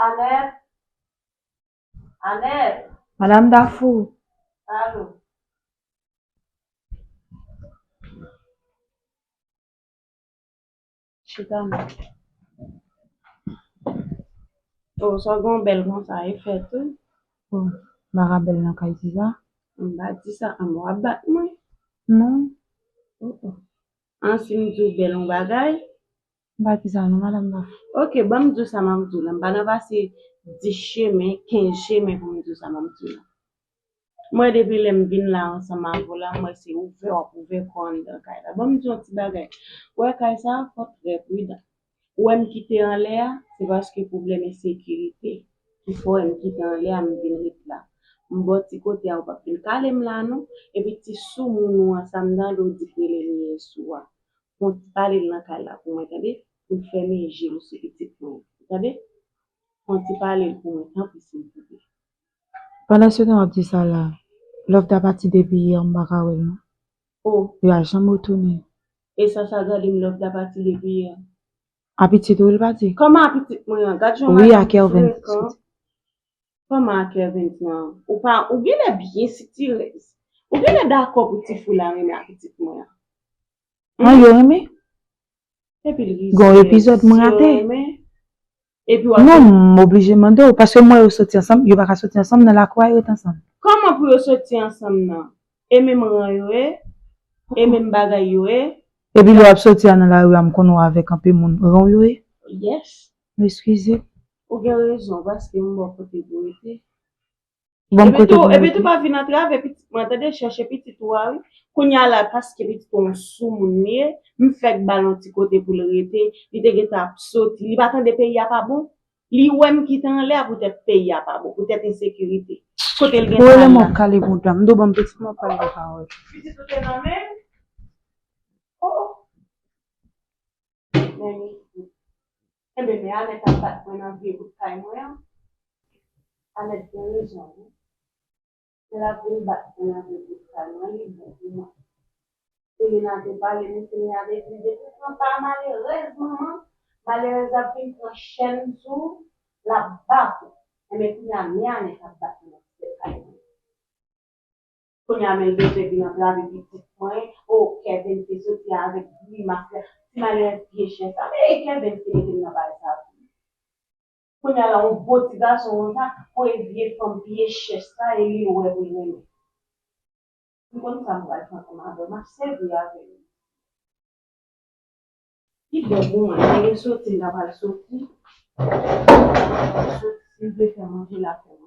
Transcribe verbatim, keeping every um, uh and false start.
Anèt. Anèt. Madam Dafou. Alo. Chita non. Oh, sa w gen w bèl konsa, e fèt wi. Oh, m pa ka bèl nan kay tisa. M pa di sa, an w ap bat mwen? Non. Oh, oh. An si m di w bèl yon bagay? M pa di sa non, madanm Dafou. Ok, ban m di w sa m ap di w la. M pa nan pase dis chemen, kenz chemen pou m di w sa m ap di w la. Mwen, depi lè m vin la ansanm avè w la, m wè se ouvè w ap ouvè kò anndan kay la. Ban m di w yon ti bagay. Ou wè kay sa a, fò w trè pridan. Ou wè m kite anlè a, se paske pwoblèm ensekirite ki fè w wè m kite anlè a, m vin ret la. M bò ti kote a, ou p ap vin kale m la non. Epi ti soumoun ou an, sa m tande w di k rele m yè sou a. Fè yon ti pale l nan kay la pou mwen, tande? Pou l fèmen je l sou pitit mwen, tande? Fè yon ti pale l pou mwen, tanpri, silvouplè. Pandan se tan w ap di sa la, Love t ap pati depi yè, m pa ka wè l non. Oh. Li pa janm retounen. E sa, sa gade m, Love t ap pati depi yè. A pitit ou li pati? Kòman a pitit mwen an? Gad jan madanm frekan. Wi, a Kervens. Kòman a Kervens nan? Ou pa, ou genlè byen sitirèz. Ou genlè dakò pou ti fi w la renmen a pitit mwen an. An, yo renmen? Epi l rizèz. Gon epizòd mwen rate. Yo renmen. Epi w ap... Non, m oblije mande w, paske m wè yo soti ansanm, yo pa ka soti ansanm nan lakou a, yo ret ansanm. Kòman pou yo soti ansanm nan? E menm ran yo ye? E menm bagay yo ye? Epi lè w ap soti a nan lari a, m konnen w avèk anpe moun, ran w yo ye? Yes. M eskize. Ou gen rezon, paske m bò kote pou rete. Bon, epi tou, epi tou pa vin antrave pitit mwen, tande, chèche pitit ou a, wi. Kounye a la, paske pitit ou yon soumoun li ye, m fèk ba l yon ti kote pou l rete, li te gentan ap soti, li pa tande peyi a pa bon, li wè m kite anlè a poutèt peyi a pa bon, poutèt ensekirite. Kote l gentan al la. Ou rele m w ap kale bouda m, m di w ban m pitit mwen ap pale de pawòl. Pitit ou te nan men m? Oh, oh. Men li, enben, men Anèt ap bat mwen nan vye bout kay mwen an. Anèt gen rezon, wi. Men l ap vin bat mwen nan vye bout kay mwen, li bon pou mwen. Selena te pale, men Selena te di, depi pran pa malerèz, manman, malerèz ap vin pran chèn sou, l ap bat ou. Enben, kounye a, men Anèt ap bat mwen nan vye kay mwen. Kounye a, men l bezwen vin antrave pitit mwen. O, Kevin te soti avèk grimas la. Ti malerèz pye chèch sa. Men e Kevin ki mete m nan bagay sa tou. Kounye a la, yon gwo ti gason konsa, pou e vye fanm pye chèch sa, e li wè pou l renmen. M konn sa m pral fè ansanm avè w, m ap sèvi avè l. Ki bò pou mwen, m gen soti, m ta pral soti. Soti, si m vle fè manje, l ap fè